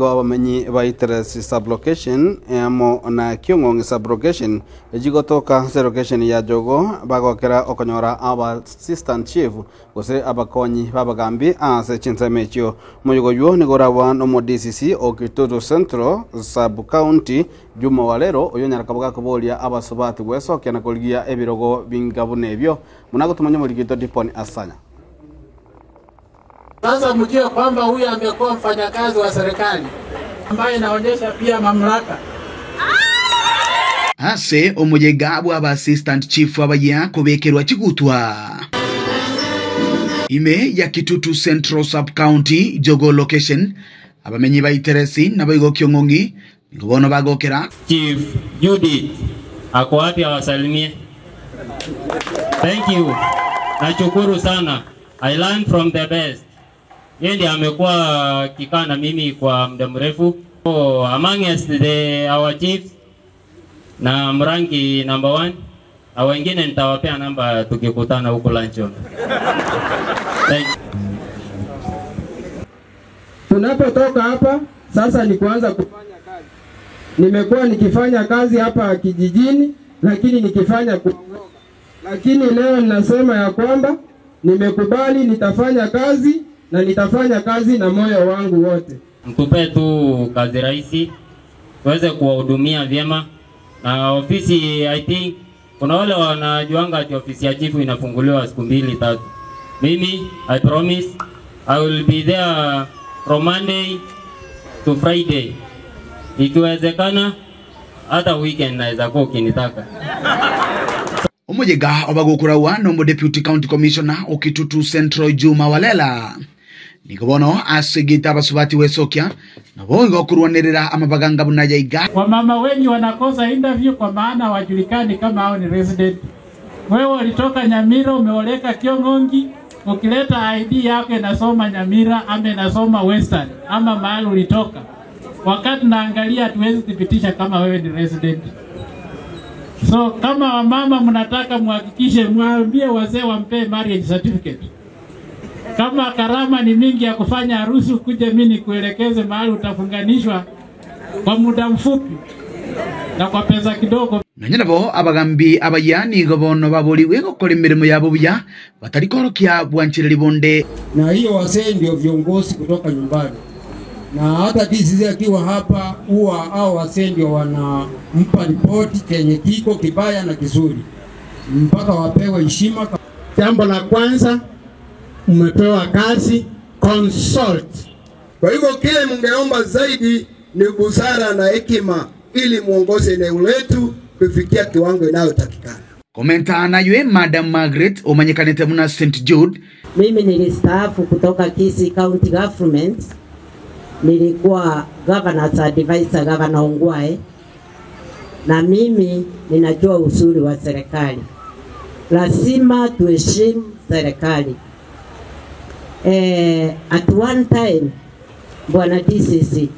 Abamenyi ba Iteresi sublocation amo na Kiong'ong'i sublocation ejigotoka ase location ya Jogo bagokera okonyora aba assistant chief gose abakonyi babagambi ase chinsemo echio. Omoyego oywo nigo orabwa nomo DCC o Kitutu Central sub county Juma Walero oyo onyara kaboga koboria abasobati gwesokia na korigia ebirogo binga buna ebio. Muna gotumanya omorikito Dipon Asanya. Sasa mjue kwamba huyu amekuwa mfanyakazi wa serikali ambaye inaonyesha pia mamlaka. Ase omuyega bwa aba assistant chief abaya kubekerwa chigutwa ime ya Kitutu Central Sub County Jogo location abamenyi ba Iteresi nabo Kiong'ong'i nigo bagokera. Chief Judith ako wapi awasalimie? Thank you. Nashukuru sana. I learned from the best. Yeye ndiye amekuwa kikaa na mimi kwa muda mrefu. So, among us our chiefs na mrangi number 1 na wengine nitawapea namba tukikutana huko luncheon. Thank you. Tunapotoka hapa sasa ni kuanza kufanya kazi. Nimekuwa nikifanya kazi hapa kijijini lakini nikifanya kwa uoga. Lakini leo ninasema ya kwamba nimekubali nitafanya kazi na nitafanya kazi na moyo wangu wote. Mtupe tu kazi rahisi tuweze kuwahudumia vyema. Na ofisi, I think kuna wale wanajuanga ati ofisi ya chifu inafunguliwa siku 2 3. Mimi I promise I will be there from Monday to Friday. Ikiwezekana hata weekend naweza kuwa ukinitaka. Omuyega obagokurawa nombo Deputy County Commissioner Okitutu Central Juma Walela nigobono asegita abasubati wesokia nabo igokurwanirira amabaganga bunayaiga. Wamama wengi wanakosa interview kwa maana wajulikani kama hao ni resident. Wewe ulitoka Nyamira umeoleka Kiong'ong'i, ukileta ID yako inasoma Nyamira ama inasoma Western ama mahali ulitoka. Wakati naangalia hatuwezi thibitisha kama wewe ni resident. So kama wamama mnataka muhakikishe mwambie wazee wampe marriage certificate. Kama karama ni mingi ya kufanya harusi, ukuje mimi nikuelekeze mahali utafunganishwa kwa muda mfupi na kwa pesa kidogo. Nanyinabo abagambi abayani gobono baboliwe gokora imirimo yabo buya batarikorokia bwanchireri bonde. Na hiyo wazee ndio viongozi kutoka nyumbani. Na hata DCC akiwa hapa huwa hao wazee ndio wanampa ripoti kenye kiko kibaya na kizuri mpaka wapewe heshima. Jambo la kwanza, mmepewa kazi, consult. Kwa hivyo kile mngeomba zaidi ni busara na hekima ili muongoze eneo letu kufikia kiwango inayotakikana. Komenta na yue Madam Margaret omanyikanite muna St Jude. Mimi nilistaafu kutoka Kisii County Government. Nilikuwa governor's advisor, Governor Ongwae. Na mimi ninajua uzuri wa serikali. Lazima tuheshimu serikali. At one time, Bwana DCC,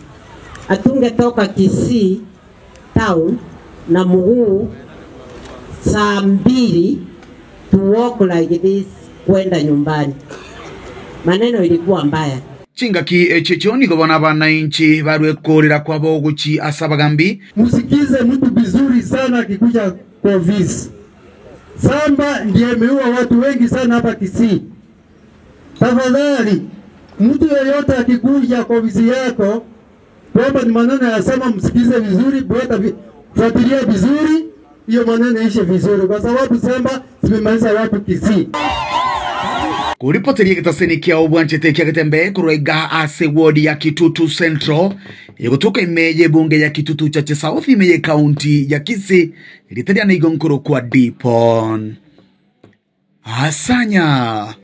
atungetoka Kisii town na mguu saa 2 to walk like this kwenda nyumbani. Maneno ilikuwa mbaya. Chingaki echechoni gobona bananchi barwe korera kwa boguchi asabagambi. Musikize mtu vizuri sana akikuja kwa ofisi. Samba ndiye ameua watu wengi sana hapa Kisii. Tafadhali mtu yeyote akikuja kwa ofisi yako kwamba ni maneno yasema, msikize vizuri, fuatilia vizuri, hiyo maneno ishe vizuri kwa sababu Samba zimemaliza watu Kisii. Kuripoteria gitaseni kia obwanchete kia getembe kurwaiga ase ward ya Kitutu Central igutuka imeje bunge ya Kitutu Chache South imeje county ya Kisii riteria na igonkoro kwa Dipon Asanya.